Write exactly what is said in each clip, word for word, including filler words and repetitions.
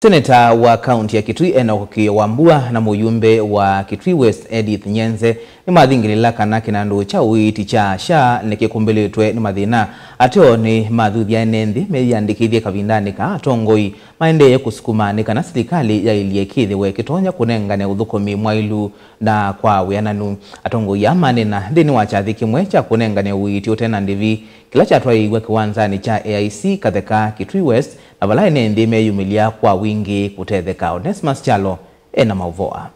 Seneta wa kaunti ya Kitui Enock Kĩyo Wambua na mũyumbe wa Kitui West Edith Nyenze nĩmathingĩlĩla kana kĩnandũ kya ũiiti kya SHA nĩkĩkumbĩlĩtwe nĩ mathĩna. Ateo nĩmathuthya ene nthĩ meyĩandĩkĩthye kavindanĩ kaa atongoi maendee kũsukuma nĩ kana silikalĩ yaĩlye kĩthĩwe kĩtonya kũnengane ũthũkũmi mwaĩlu na kwa wĩananu. Atongoi aa maneena nthĩnĩ wa kyathĩ kĩmwe kya kũnengane ũiiti ũte na ndĩvi kĩla kyatwaĩiw'e kĩwanzanĩ kya A I C Katheka, Kitui West, na vala ene nthĩ meyumĩlya kwa wingĩ kũtetheka. Onesmus Kyalo ena maũvoo aa.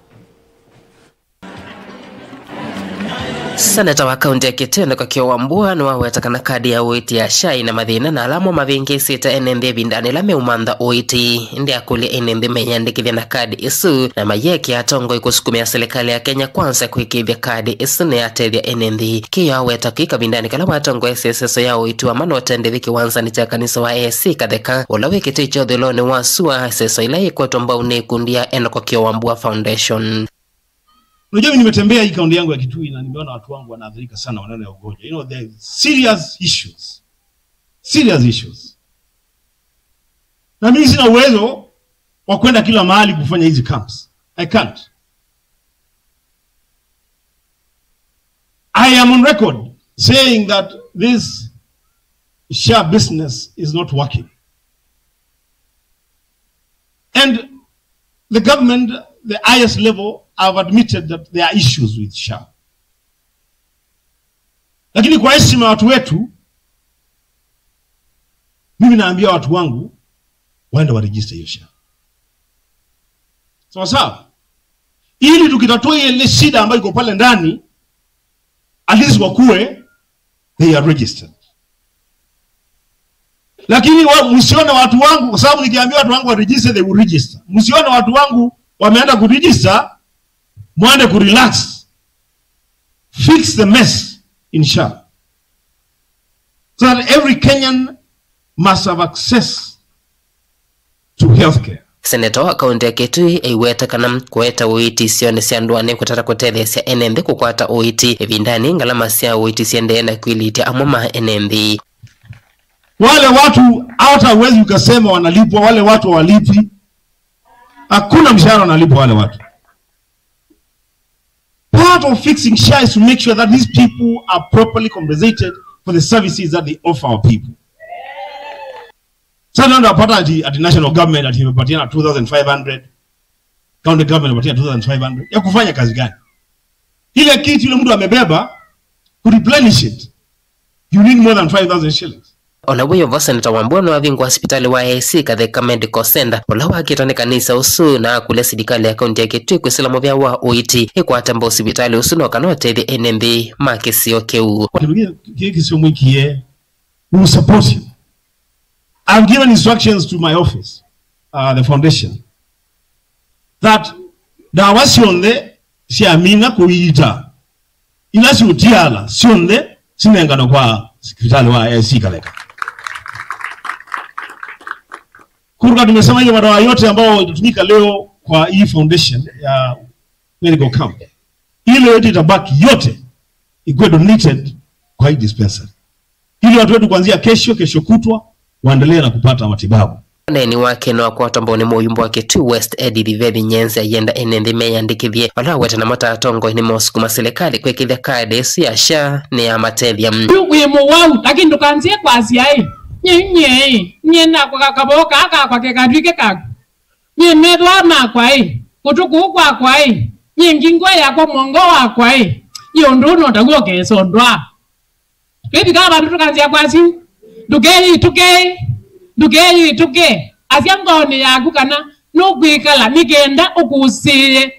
Seneta wa kaunti ya Kitui Enock Kĩyo Wambua nĩwaweta kana kadi ya ũiiti ya SHA ĩna mathĩna na ala mo mavĩngĩĩsĩte ene nthĩ ĩvindanĩ ĩla meũmantha ũiiti. Ĩndĩ akũlya ene nthĩ meyĩandĩkĩthye na kadi ĩsu na mayĩekea atongoi kũsukumĩa silikalĩ ya Kenya Kwanza kwĩkĩĩthya kadi ĩsu nĩyatethya ene nthĩ. Kĩyo aweta kwĩ kavindanĩ kala watongoesye ĩseso ya ũiiti wa mana ũte ndĩvi kĩwanzanĩ kya kanisa wa A I C Katheka, ũla wĩ Kitui kya ũthũĩlonĩ wa sua, ĩseso ĩla yĩkwetwe mbau nĩ ĩkundi ya Enock Kĩyo Wambua Foundation. Unajua, mimi nimetembea hii kaunti yangu ya Kitui na nimeona watu wangu wanaathirika sana maneno ya ugonjwa. You know, there are serious issues. Serious issues. Na mimi sina uwezo wa kwenda kila mahali kufanya hizi camps. I can't. I am on record saying that this SHA business is not working. And the government, the highest level, have admitted that there are issues with SHA. Lakini kwa heshima ya watu wetu, mimi naambia watu wangu waende waregister hiyo SHA. Sawa sawa? Ili tukitatua ile shida ambayo iko pale ndani, at least wakuwe, they are registered. Lakini wa, msione watu wangu, kwa sababu nikiambia watu wangu wa register, they will register. Msione watu wangu wameenda ku register, mwende ku relax. Fix the mess in SHA. So that every Kenyan must have access to healthcare. Seneta wa kaunti ya Kitui aiweta kana kũete ũiiti isionĩ sya ndũanĩ kũtata kũtetheesya ene nthĩ kũkwata ũiiti ĩvindanĩ ngalama sya ũiiti siendee na kwilĩtya amwe ma ene nthĩ. Wale watu hata huwezi ukasema wanalipwa, wale watu hawalipwi. Hakuna mshahara wanalipwa wale watu. Part of fixing SHA is to make sure that these people are properly compensated for the services that they offer our people. Sasa ndio unapata ati, ati national government ati imepatiana two thousand five hundred, county government imepatiana two thousand five hundred. Ya kufanya kazi gani? Ile kitu yule mtu amebeba, ku replenish it, you need more than five thousand shillings. Ona wĩ o vo, Seneta Wambua nĩwavingũa sivitalĩ wa A I C Katheka Medical Center, ũla wakĩtwe nĩ kanisa ũsu, na akũlya silikalĩ ya kaunti ya Kitui kwĩsĩla mũvea wa ũiiti ĩkwate mbau sivitalĩ ũsu no kana ũtethye ene nthĩ ma kĩsio kĩu. Kĩndũ kĩ, kĩ kĩsio mwĩkie, we will support you. I've given instructions to my office, uh, the foundation, that ndawa syonthe syamina kũiita, ila siũtiala syonthe sinenganwe kwa sivitalĩ wa A I C Katheka. Kuruka tumesema hiyo madawa yote ambayo itatumika leo kwa hii foundation ya medical camp, ile yote itabaki yote ikuwe donated kwa hii dispensary, ili watu wetu kuanzia kesho, kesho kutwa, waendelee na kupata matibabu. Ũneeni wake nĩwakwatwa mbau nĩ mũyumbe wa Kitui West Edith Vethi Nyenze aienda ene nthĩ meyĩandĩkĩthye, vala aweta namo ta atongoi nĩmosukuma silikalĩ kwĩkĩĩthya kaadĩ ĩsu ya SHA nĩyamatethya. Yu wĩ mũwau, lakini ndũkanzie kwasya ĩ, nyie, nyie ĩ, nyie nakwa kavoo kaa kakwa kekatw'ĩke kaku. Nyie methwa makwa ĩ, kũtũ kũu kwakwa ĩ, nyie ngingo yakwa mwongo wakwa ĩ, nyie ũndũ ũũ no taw'o ũkesondwa. Twĩvikaa vandũ tũkanzĩa kwasya, ndũkeyĩtũke, ndũkeyĩtũke. Asya ngoonĩ yaku kana nũkwĩkala nĩ kenda ũkũsĩĩe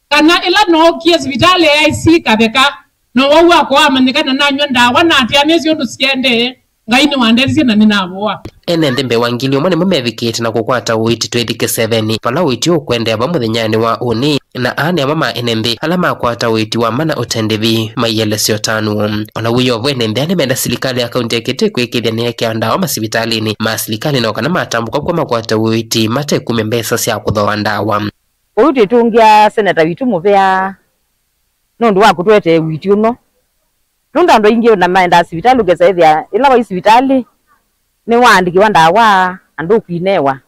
kana ĩla nookie sivitalĩ ya A I C Katheka, no wau wakwa wamanyĩka na nanyw'a ndawa na atĩanĩsye ũndũ siendee. Ngai nĩwandethisye na nĩnavoa. Ene nthĩ mbee wa ngili ũmwe nĩmo mevikĩĩte na kũkwata ũiiti twĩthi kĩsevenĩ, vala ũiiti ũkũendeea vau mũthenyanĩ wa ũnĩ, na aa nĩ amwe ma ene nthĩ ala makwata ũiiti wa mana ũte ndĩvi maielesya ũtanu. Ona wĩ o vo, ene nthĩ aa nĩmenda silikalĩ ya kaunti ya Kitui kwĩkĩĩthya nĩyekea ndawa masivitalĩnĩ ma silikalĩ no kana matambũka kw'o makwate ũiiti matekumya mbesa sya kũthooa ndawa. Ũu twĩtũngĩa seneta witũ mũvea nũndũ wa kũtũetee ũiiti ũno. Nũndũ andũ aingĩ ona maendaa sivitalĩ, ũkesa ĩthĩa ĩla waĩ sivitalĩ nĩwaandĩkĩwa ndawa na ndũkwinewa.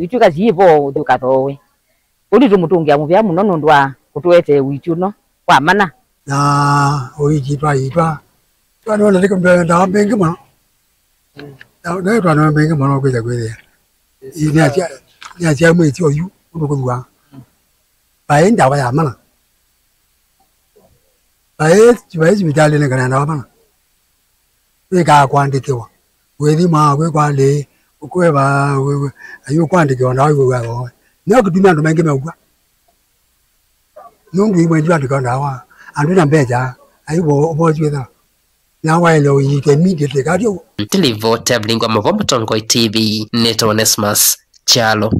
Itw'ĩka syĩ vo ũthi ũkathoowe. Ũndũ tũmũtũngĩa mũvea mũno nũndũ wa kũtũetee ũiiti ũno wa mana. Na ũiiti twaitwa twanona ndawa mbingĩ mũno. Nayo twanona mbingĩ mũno kwĩsa kwĩthĩa. Nĩasya mwĩsĩ oyu ũndũ kũthua. Vaĩ ndawa ya mana. Vaĩ vaĩ sivitalĩnĩ kana ndawa mana. Wĩkaa kwandĩkĩwa. Wĩthima kwĩ kwalĩ ũkweva ayũ kwandĩkĩwa ndawa iwĩwaa. Nĩyo kĩtumi andũ maingĩ meũkw'a. Nũndũ imwe ndiandĩkĩwa ndawa andũ na mbeca aivo ũvosi wĩthĩwa. Na waĩle ũiite immediately kati ũguo. Ntilivota vlingwa mavo Mũtongoi T V nĩtawa Onesmus Kyalo.